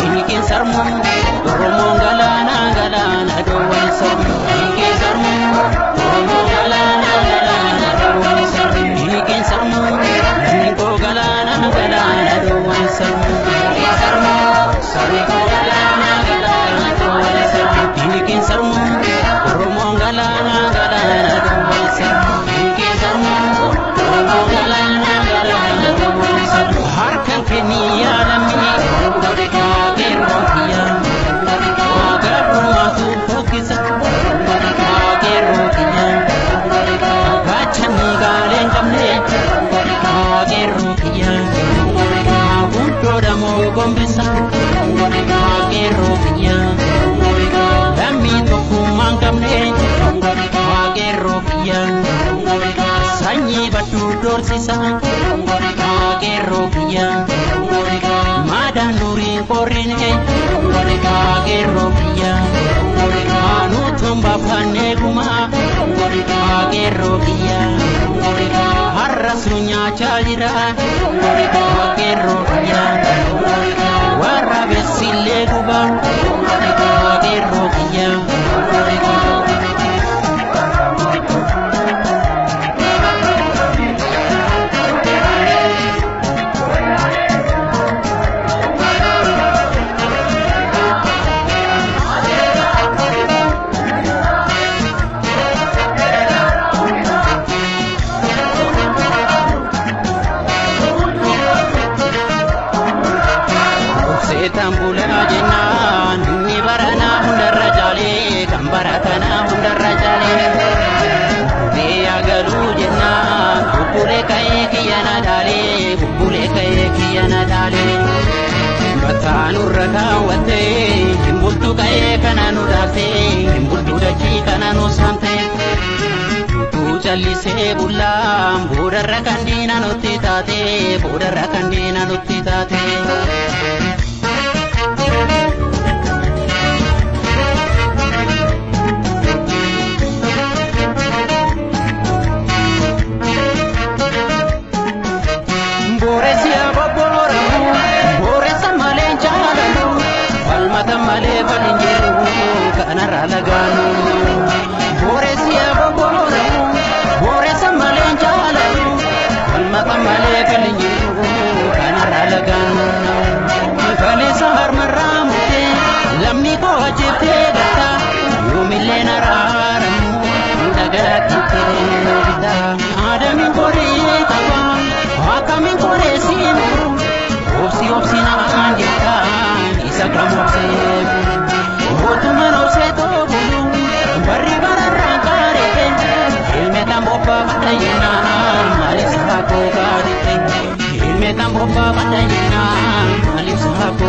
Hiikin sarmu Oromoon galaana galaana dhoowwan sarmu. Hiikin sarmu Oromoon galaana galaana dhoowwan sarmu. Hiikin sarmu Hiikoo galaana galaana dhoowwan sarmu. Hiikin sarmu sabni koo galaana galaana dhoowwan sarmu. Hiikin sarmu Oromoon galaana galaana dhoowwan sarmu. Hiikin sarmu Oromoon galaana galaana dhoowwan sarmu. Harkan kennii yaalamii qeerroo gabrummaatu fokkisa qeerroo kiyya gaachanni gaaleen qabne qeerroo kiyya guddoodha moo gombisa qeerroo kiyya lammii tokkummaan qabne qeerroo kiyya sanyii badduu doorsisa qeerroo kiyya maadaan duriin qorrine qeerroo kiyya anuutuun baafannee gumaa qeerroo kiyya har'a sun nyaachaa jira qeerroo kiyya warra beessillee gubaa qeerroo kiyya. Seetaan bulaa jennaan inni baranaa hundarra caalee kan baratanaa hundarra caalee. Biyya galuu jennaan bubbulee ka'ee kiyya na dhaalee bubbulee ka'ee kiyya na dhaalee. Mataa nurra kaawwattee hin bultu ka'ee kana nu dhaaltee hin bultu dachii kana nu saamtee. Utuu callisee bullaan boodarra kan diina nutti taate boodarra kan diina nutti taate. Booressa bobbooramu booressa malee jaalatu falmata malee falin jiru kanarra lagaanu. Booressa bobbooramu booressa malee jaalatu falmata malee falin jiru kanarra lagaanu. Kaleessa harmarraa murtee lamni koo ajjeeftee gatta yoomillee naraaramu dhagaatti bitaa. Aadamiin qoree qaba akkamiin qoree siinu obsi obsi naan jetta isa kam obsee mootummaan obsee toobulu barri bararraan qaarete ilme tan bobbaafadha jennaan maaliif saakoo gaadite ilme tan bobbaafadha jennaan maaliif saakoo.